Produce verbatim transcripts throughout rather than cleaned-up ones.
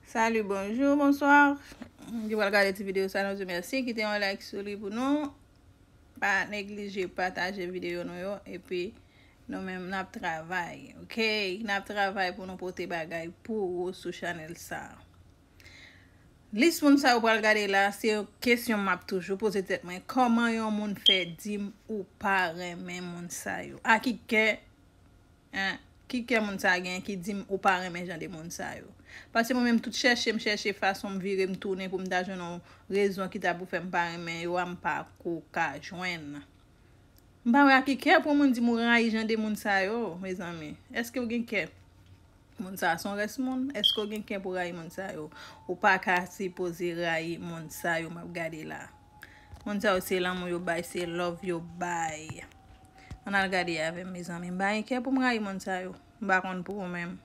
Salut, bonjour, bonsoir. Ki pral gade ti videyo sa, nou di mèsi. Kite yon like sou li pou nou. Pa neglije pataje videyo nou yo. Epi nou menm n ap travay, ok? N ap travay pou nou pote bagay pou ou sou chanèl sa. Lis moun sa yo pral gade la, se yon kesyon m ap toujou poze tèt mwen. Kòman yon moun fè di m ou pa renmen moun sa yo? A ki kè Hein, ki kè moun sa gen ki di m ou pa renmen jan de moun sa yo? Paske mwen menm tout chèche, m chèche fason m vire, m tounen pou m ta jwenn yon rezon ki ta pou fè m pa renmen yo a, m pa ko ka jwenn. M pa wè a ki kè pou moun di m ou rayi jan de moun sa yo, mezanmi. Èske w gen kè? Moun sa a se yon rès moun. Èske w gen kè pou rayi moun sa yo? Ou pa ka sipoze rayi moun sa yo m ap gade la. Moun sa yo se lanmou yo bay, se love yo bay. Ann al gade avè m, mezanmi. M pa gen kè pou m rayi moun sa yo. M pa konn pou ou menm.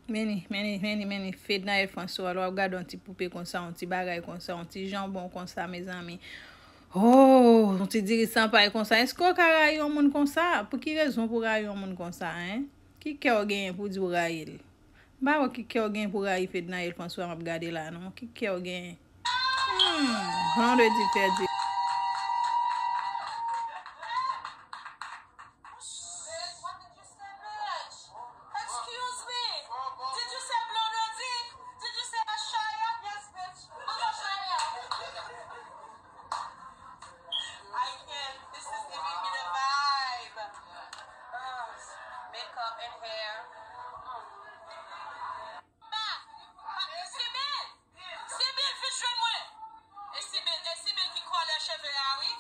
Meni, meni, meni, meni, Fednaelle François, lè w ap gade yon ti poupe konsa, yon ti bagay konsa, yon ti janbon konsa, mezanmi. Oh, yon ti diri san pay konsa. Èske w ka rayi yon moun konsa? Pou ki rezon pou rayi yon moun konsa, en? Ki kè w genyen pou di w rayi l? M pa wè ki kè w gen pou rayi Fednaelle François m ap gade la non. Ki kè w gen? Hmm, Blondedy pèdi. Excuse me. Did you say Blondedy? Did you say Ashaya? Yes, bitch. Look Ashaya. I can't. This is giving me the vibe. Ugh. Makeup and hair. Mm. Ba, ba, Sibyl! Sibyl, vin jwenn mwen! E Sibyl, e Sibyl ki kòlè cheve a, wi.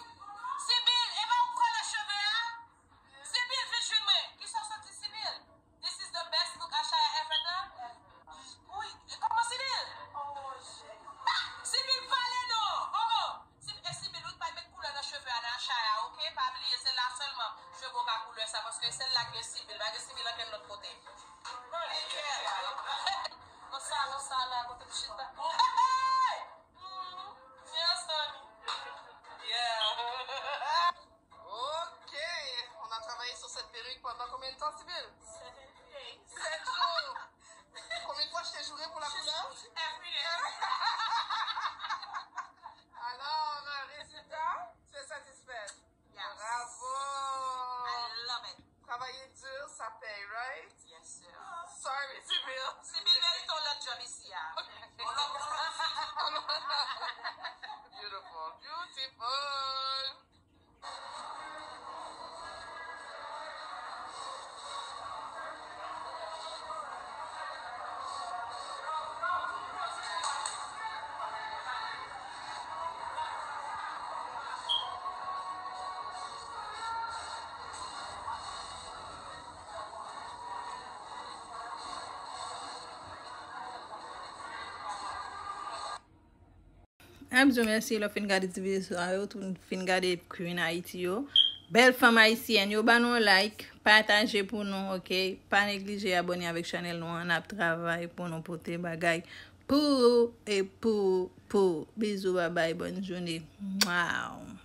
Sibyl, e pa ou kòlè cheve a? Sibyl, vin jwenn mwen! Kisa w santi, Sibyl? This is the best look Ashaya ever done? Wi, e kòman Sibyl? Ba, Sibyl pale non! Oh, oh! Si, e Sibyl, wi, pa met koulè nan cheve a nan Ashaya, ok? Pa bliye, se la sèlman cheve w ka koulè sa, paske e sèl la ki gen Sibyl, pa gen Sibyl ankenn lòt kote. Konsa, konsa la, kote m chita. Hey! Mm, yes, honey. Yeah. Ok, on a travaillé sur cette perruque pendant combien de temps, Sibyl? Sept days. Sept jours. Combien de fois je t'ai juré pour la couleur? Every day. Alors, euh, résultat, tu es satisfaite? Yes. Bravo! I love it. Travailler dur, ça paye, right? Yes, sir. Sorry, Sibyl. Sibyl mérite yon lòt job isi a. Yon lòt, yon lòt. Beautiful, beautiful. Ap di w mèsi lè w fin gade ti videyo sa yo, tou fin gade Queen Haiti yo. Bèl fanm ayisyèn yo, ba nou yon like, pataje pou nou, ok? Pa neglije abòne avèk chanèl nou an, n ap travay pou nou pote bagay pou ou e pou ou, pou ou. Bizou, babay, bòn jounen. Mwaw.